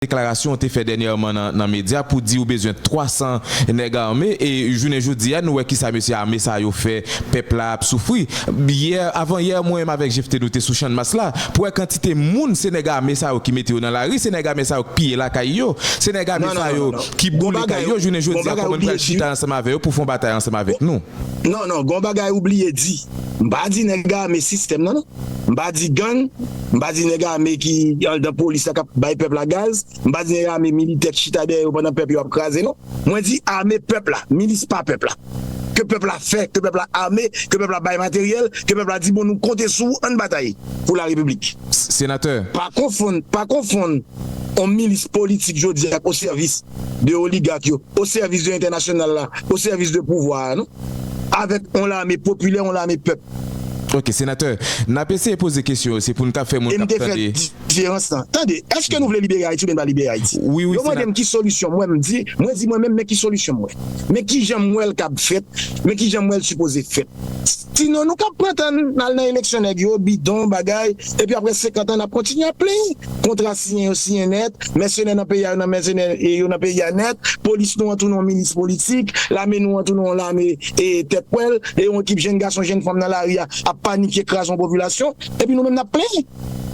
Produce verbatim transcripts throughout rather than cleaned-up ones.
deklarasyon ou te fè dènyèman nan, nan medya pou di ou bezwen twa san nèg ame, e jounen jodi a, nou wè kisa mesye ame sa yo fè pèp la ap soufri. Yè, avan yè, mwen menm avèk Jefte, nou te sou Channmas la, pou wè kantite moun, se nèg ame sa yo ki mete yo nan lari, se nèg ame sa yo ki piye lakay yo, se nèg ame sa yo ki boule kay yo, jounen jodi a, kòman n pral chita ansanm avè yo pou fè yon batay ansanm avèk nou? Non, non, gon bagay ou bliye di. M pa di nèg ame sistèm nan, non. M pa di gang, m pa di nèg ame ki anndan polis la k ap bay pèp la gaz, m pa di nèg ame militè k chita dèyè yo pandan pèp yo ap kraze, non. Mwen di ame pèp la, milis pa pèp la. Ke pèp la fè, ke pèp la ame, ke pèp la bay materyèl, ke pèp la di, bon, nou konte sou ou, ann batay pou larepiblik. Senatè. Pa konfonn, pa konfonn yon milis politik jodi a o sèvis de oligak yo, o sèvis de entènasyonal la, o sèvis de pouvwa a, non. Avèk yon lame popilè, yon lame pèp. Ok, senatè, n ap eseye poze kesyon yo, se pou n ka fè moun k ap tande. E m te fè diferans lan. Tande, èske nou vle libere Ayiti oubyen n pa libere Ayiti? Wi, wi, yo mande m ki solisyon mwen, m di, mwen di mwen menm, men ki solisyon mwen. Men ki jan m wè l kab fèt, men ki jan m wè l sipoze fèt. Sinon, nou kab pran tan n al nan eleksyon nèg yo, bidon, bagay, epi apre senkant an, n ap kontinye ap plenyen. Kontra siyen yo siyen nèt, mèsenè nan peyi a yo nan mèsenè e yo nan peyi a nèt, polis nou an tounen yon milis politik, lame nou an tounen yon lame e tèt pwèl, e yon ekip jenn gason, jenn fanm nan lari a ap panike, kraze yon popilasyon, epi nou menm n ap plenyen.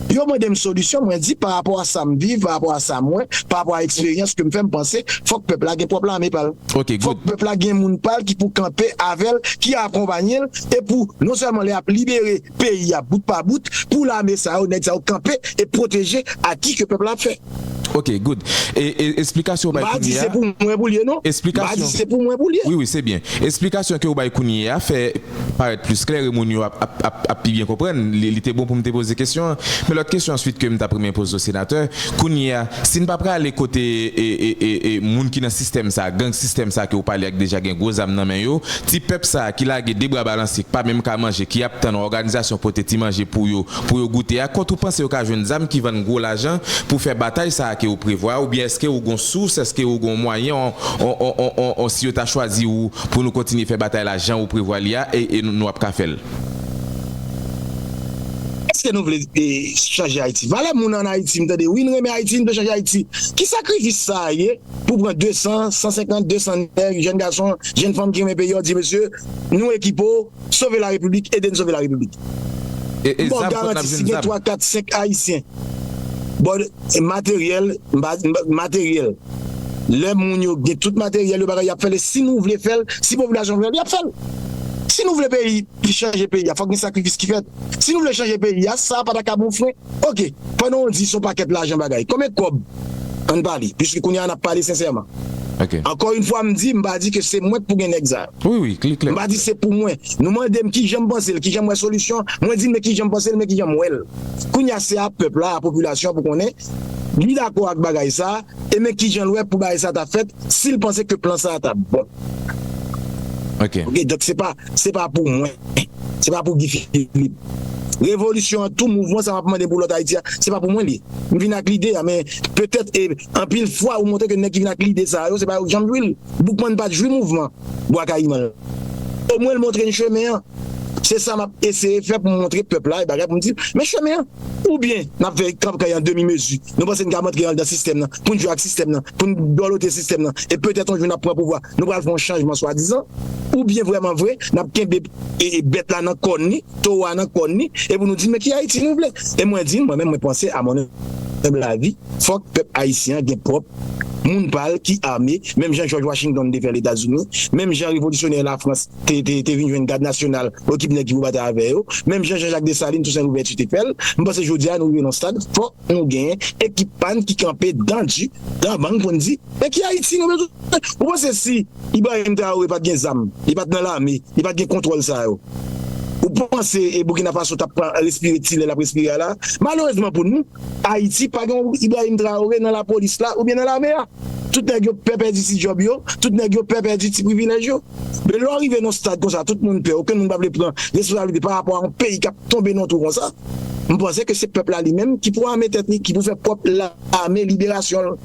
Yo mande m solisyon, mwen di, pa rapò a sa m viv, pa rapò a sa m wè, pa rapò a eksperyans ke m fè, m panse fòk pèp la gen pwòp lame pa l. Ok, good. Fòk pèp la gen moun pa l ki pou kanpe avè l, ki akonpaye l, e pou non sèlman lè y ap libere peyi a bout pa bout, pou lame sa yo, nèg sa yo kanpe e pwoteje aki ke pèp la ap fè. Ok, good. E, e esplikasyon ou bay kounye a? M pa di se pou mwen pou l ye, non. M pa di se pou mwen pou l ye. Wi, wi, se byen. Esplikasyon ke ou bay kounye a fè parèt plis klè e moun yo ap, ap, ap, ap pi byen konprann. Li, li te bon pou m te poze kesyon an. Men lòt kesyon answit ke m t ap renmen poze w, senatè, kounye a, si n pa prale kote e, e, e, e, moun ki nan sistèm sa, gang sistèm sa ke w pale a k deja gen gwo zam nan men yo, ti pèp sa ki lage de bra balanse, k pa menm ka manje, ki ap tann yon òganizasyon pote ti manje pou yo, pou yo goute a, kote ou panse yo ka jwenn zam ki vann gwo lajan pou fè batay sa a ke ou prevwa, oubyen èske ou gon sous, èske ou gon mwayen, on, on, on, on, on, si yo ta chwazi ou pou nou kontinye fè batay la jan ou prevwa li a, e, e nou, nou ap ka fè l? Èske nou vle, e, chanje Ayiti? Valè moun ann Ayiti, m tande, wi, n renmen Ayiti, n vle chanje Ayiti. Ki sakrifis sa a ye pou pran de san, san senkant, de san nèg, jèn gason, jèn fanm ki renmen peyi a, di, mesye, nou ekipe w, sove larepiblik, ede n sove larepiblik. E, e zam, kote n ap jwenn zam? M ba w garanti, si gen twa, kat, senk Ayisyen, bon, e materyèl, m pa, m pa, materyèl. Lè moun yo gen tout materyèl yo, bagay, y ap fè l, e si nou vle fè l, si popilasyon vle fè l, y ap fè l. Si nou vle peyi, chanje peyi a, fòk gen sakrifis ki fèt. Si nou vle chanje peyi a, sa a pa ta ka bon fren. Ok, pandan w di se yon pakèt lajan bagay, konbyen kòb, ann pale, piske kounye a n ap pale sensèman. Ok. Ankò yon fwa, m di, m pa di ke se mwen k pou gen nèg sa yo. Wi, wi, li klè. M pa di se pou mwen. Nou mande m kijan m panse l, kijan m wè solisyon, mwen di n men kijan m panse l, men kijan m wè l. Kounye a, se a pèp la, a popilasyon an pou konnen li dakò ak bagay sa a, e men kijan l wè pou bagay sa a ta fèt, si l panse ke plan sa a ta bon. Ok. Ok, donk se pa, se pa pou mwen. Se pa pou Guy Philippe. Revolisyon an tou, mouvman sa m ap mande pou lòt Ayiti a, se pa pou mwen li ye. M vin ak lide a, men petèt, e, anpil fwa ou montre ke nèg ki vin ak lide sa yo, se pa yo k janm jwi l. Boukman pa t jwi mouvman Bwa Kayiman. Omwen l montre n chemen an. Se sa m ap eseye fè pou m montre pèp la e bagay pou m di, men chemen an. Oubyen n ap fè kanpkay an demi mezi. Nou panse n ka antre anndan sistèm nan, pou n jwe ak sistèm nan, pou n dòlote sistèm nan. E petèt yon jou n ap pran pouvwa, nou pral fè yon chanjman swadizan. Oubyen vrèman vre, n ap kenbe e, e bèt la nan kòn li, towo a nan kòn li, epi nou di, men ki Ayiti nou vle? E mwen di, mwen menm, mwen panse, à mon humble avis, fòk pèp ayisyen an gen pwòp moun pa l ki ame, menm jan George Washington te fè Letazini, menm jan revolisyonè Lafrans te, te, te vin jwenn Gad Nasyonal, ekip nèg ki pou batay avè yo, menm jan Jean-Jacques Dessalines, Toussaint Louverture te fè l. M panse jodi a nou rive nan stad, fòk nou genyen ekip pa n ki kanpe dan di, dan bang pou n di, men ki Ayiti nou bezwen? Ou panse si Ibrahim Traoré pa t gen zam, li pa t nan lame, li pa t gen kontwòl sa yo, ou panse e Burkina Faso t ap pran respire ti lè l ap respire a la? Malerezman pou nou, Ayiti pa gen yon Ibrahim Traoré nan lapolis la oubyen nan lame a. Tout nèg yo pè pèdi ti djòb yo, tout nèg yo pè pèdi ti privilèj yo. Men lè w rive nan yon stad konsa, tout moun pè, okenn moun pa vle pran responsablite pa rapò a yon peyi k ap tonbe nan twou konsa. M panse ke se pèp la li menm ki pou ame tèt li, ki pou fè pwòp lame liberasyon l.